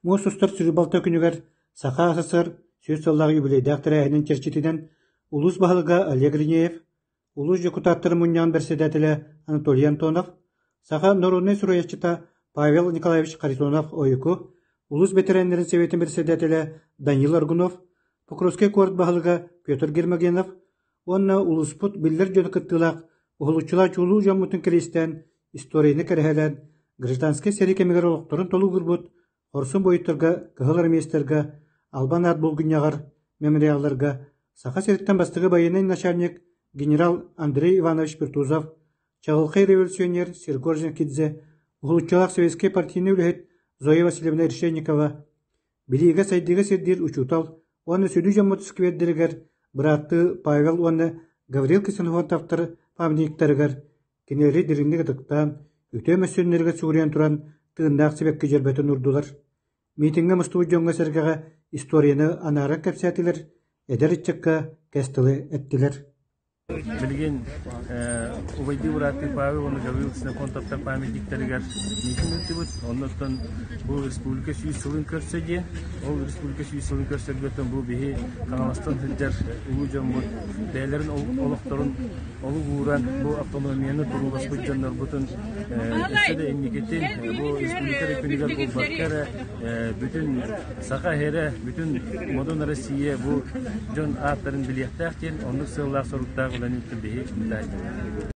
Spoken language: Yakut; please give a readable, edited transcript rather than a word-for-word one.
Муус устар сүүрбалта күнүгэр Саха СССР 100 сыллаах юбилейдаах тэрээһинин чэрчитинэн улуус баһылыга Олег Ринеев, улуус дьокутааттарын мунньаҕын бэрэссэдээтэлэ Анатолий Антонов, саха норуодунай суруйааччыта Павел Николаевич Харитонов-Ойуку, улуус бэтэрээннэрин сэбиэтин бэрэссэдээтэлэ Данил Аргунов, Покровскай куорат баһылыга Петр Гермогенов уонна улууспут биллэр дьоно кыттыылаах уһулуччулаах чулуу дьоммутун кэриэстээн, историяны кэрэһэлээн, гражданскай сэрии кэмигэр олохторун толугурбут хорсун буойуттарга, кыһыл армеецтарга, албан аат булгунньаҕар, мемориалларга Саха сириттэн бастакы байыаннай начальник генерал Андрей Иванович Пертузов, чаҕылхай революционер Серго Орджоникидзе, уһулуччулаах советскай партийнай үлэһит Зоя Васильевна Решетникова, Билиигэ-сайдыыга сирдиир учуутал уонна сүдү дьоммут сквердэригэр бырааттыы Павел уонна Гаврил Ксенофонтовтар памятниктарыгар кинилэри дириҥник ытыктаан, үтүө мөссүөннэригэр сүгүрүйэн туран тыыннаах сибэкки дьөрбөтүн уурдулар. Миитиҥҥэ мустубут дьоҥҥо-сэргэҕэ историяны анааран кэпсээтилэр, эдэр ыччакка кэс тылы эттилэр. Билигин убайдыы бырааттыы Павел уонна Гаврил Ксенофонтовтар памятниктарыгар миитин ыыттыбыт. Оннуттан бу республика 100 сылын көрсө диэн, ол республика 100 сылын көрсөргөттөн бу биһи Хаҥаластан сылдьар улуу дьоммут бэйэлэрин олохторун олук ууран бу автономияны турууласпыт дьоннорбутун өссө да инникитин бу республика эрэ күнүгэр буолбакка эрэ бүтүн Саха сирэ, бүтүн модун Россия бу дьон ааттарын билиэхтээх диэн оннук сыаллаах-соруктаах үлэни биһи ыытааччыбыт.